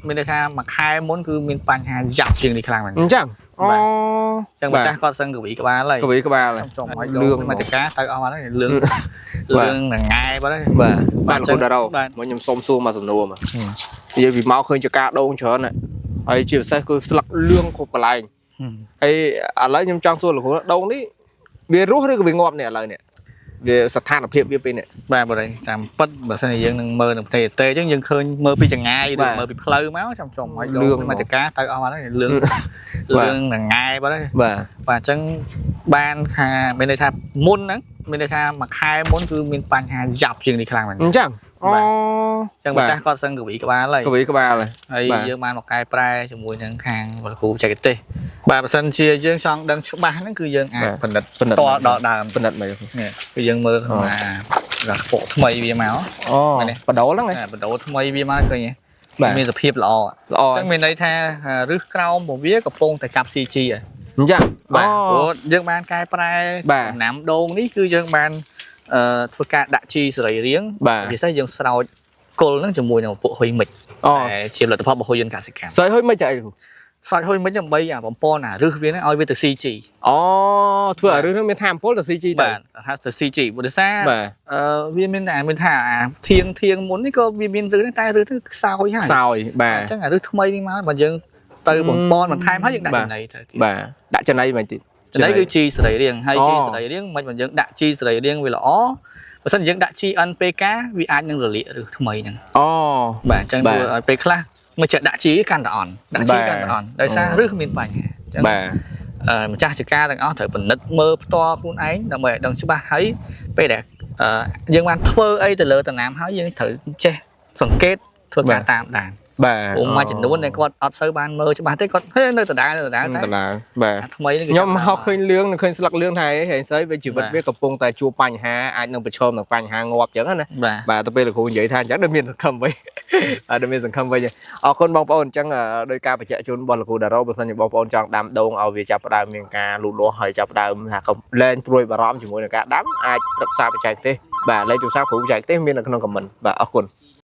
មានន័យថាមួយខែមុនគឺមានបញ្ហាយ៉ាប់ជាងនេះខ្លាំងមែន អញ្ចឹងអូ បាទ ចឹងម្ចាស់គាត់សឹងកវីក្បាលហើយ កវីក្បាល ចង់ឲ្យ លឿង លឿងមកចការទៅអស់ហើយលឿង បាទ លឿងនឹងង៉ែបាត់ហើយ បាទបាទលោកគ្រូដារ៉ូ បាទ មកខ្ញុំសុំសួរមកសំណួរមកនិយាយពីមកឃើញចការដូងច្រើនណាស់ហើយជាពិសេសគឺស្លឹកលឿងគ្រប់កន្លែងហើយឥឡូវខ្ញុំចង់សួរលោកគ្រូដូងនេះវារស់ឬក៏វាងាប់នេះឥឡូវនេះវាស្ថានភាពវាពេលនេះ បាទបរិយតាមពិតបើសិនជាយើងនឹងមើលនឹងផ្ទៃទេអញ្ចឹងយើងឃើញមើលពីចង្ងាយឬ បាទ មើលពីផ្លូវមកចាំចំឲ្យ លឿង លឿងមកចការទៅអស់ហើយលឿង បាទ លឿងនឹងង៉ែបាត់ហើយ បាទ បាទអញ្ចឹងបានថាមានន័យថាមុនហ្នឹងមានន័យថាមួយខែមុនគឺមានបញ្ហាយ៉ាប់ជាងនេះខ្លាំងមែន អញ្ចឹងអូ បាទ អញ្ចឹងម្ចាស់គាត់សឹងកវីក្បាលហើយ កវីក្បាលហើយ ហើយ បាទ យើងបានមកកែប្រែជាមួយនឹងខាងលោកគ្រូបច្ចេកទេសបាទបើសិនជាយើងចង់ដឹងច្បាស់ហ្នឹងគឺយើងអាច បាទ ផលិត ពិនិត្យ តដល់ដើម ពិនិត្យមើល នេះគឺយើងមើលក្នុងអាដល់ខ្ពកថ្មីវាមក អូ មែនទេ បដូលហ្នឹងហ៎ អាបដូរថ្មីវាមកឃើញទេ បាទ មានសភាពល្អ ល្អ អញ្ចឹងមានន័យថារឹសក្រោមរបស់វាកំពុងតែចាប់ CG ហើយ អញ្ចឹង បាទ អូ ព្រោះយើងបានកែប្រែ បាទ ដំណាំដូងនេះគឺយើងបានធ្វើការដាក់ជីសរីរាង្គ បាទ ពិសេសយើងស្រោចគល់ហ្នឹងជាមួយនឹងពពួកហ៊ុយមិច អូ ដែលជាផលិតផលរបស់ហ៊ុយយន្តកសិកម្ម ស្អីហុយមិនចាអីគ្រូ ស្រោចហ៊ុយមិចដើម្បីអាបំពន់អារឹសវាហ្នឹងឲ្យវាទៅ CG អូធ្វើឲ្យរឿងហ្នឹងមានថាមពលទៅ CG ទៅ បាទថាទៅ CG ព្រោះដោយសារ បាទ វាមានតែមានថាអាធៀងធៀងមុននេះក៏វាមានរឹសហ្នឹងតែរឹសហ្នឹងខ្សោយហើយ ខ្សោយបាទ អញ្ចឹងអារឹសថ្មីនេះមកបើយើងទៅបំពន់បន្ថែមហើយយើងដាក់ បាទ ចំណីទៅទៀត បាទដាក់ចំណីមិនតិច ចំណីគឺជីសរីរាង្គហើយ អូ ជីសរីរាង្គមិនបើយើងដាក់ជីសរីរាង្គវាល្អបើសិនជាយើងដាក់ជី NPK វាអាចនឹងរលាករឹសថ្មីហ្នឹង អូ បាទអញ្ចឹង បាទ ធ្វើឲ្យពេលខ្លះមិនចេះដាក់ជីកាន់តែអន់ដាក់ជី បាទ កាន់តែអន់ដោយសារ អូ រឹសមានបញ្ហាអញ្ចឹង បាទ ម្ចាស់ចការទាំងអស់ត្រូវពិនិត្យមើលផ្ទាល់ខ្លួនឯងដើម្បីឲ្យដឹងច្បាស់ហើយពេលដែលអឺយើងបានធ្វើអីទៅលើតំណាំហើយយើងត្រូវចេះសង្កេតធ្វើការតាមដាន បាទ ព្រោះមួយចំនួនដែលគាត់អត់សូវបានមើលច្បាស់ទេគាត់ហេនៅដដែលនៅដដែលតែ ដដែលបាទ អាថ្មីនេះគឺ ខ្ញុំ ចាប់ ហៅឃើញលឿងនិងឃើញស្លឹកលឿងថាហេងស្អីវាជីវិត បាទ វាកំពុងតែជួបបញ្ហាអាចនឹងប្រឈមនឹងបញ្ហាងាប់ចឹងណា បាទ បាទទៅពេលលោកគ្រូនិយាយថាអញ្ចឹងដូចមានសង្ឃឹមវិញ បាទដូចមានសង្ឃឹមវិញអរគុណបងប្អូនអញ្ចឹងដោយការបញ្ជាក់ជូនរបស់លោកគ្រូដារ៉ូបើសិនជាបងប្អូនចង់ដាំដូងឲ្យវាចាប់ផ្ដើមមានការលូតលាស់ហើយចាប់ផ្ដើមថាកុំលែងព្រួយបារម្ភជាមួយនឹងការដាំអាចប្រឹក្សាបច្ចេកទេសបាទលេខទូរស័ព្ទគ្រូបច្ចេកទេសមាននៅក្នុង comment បាទអរគុណ។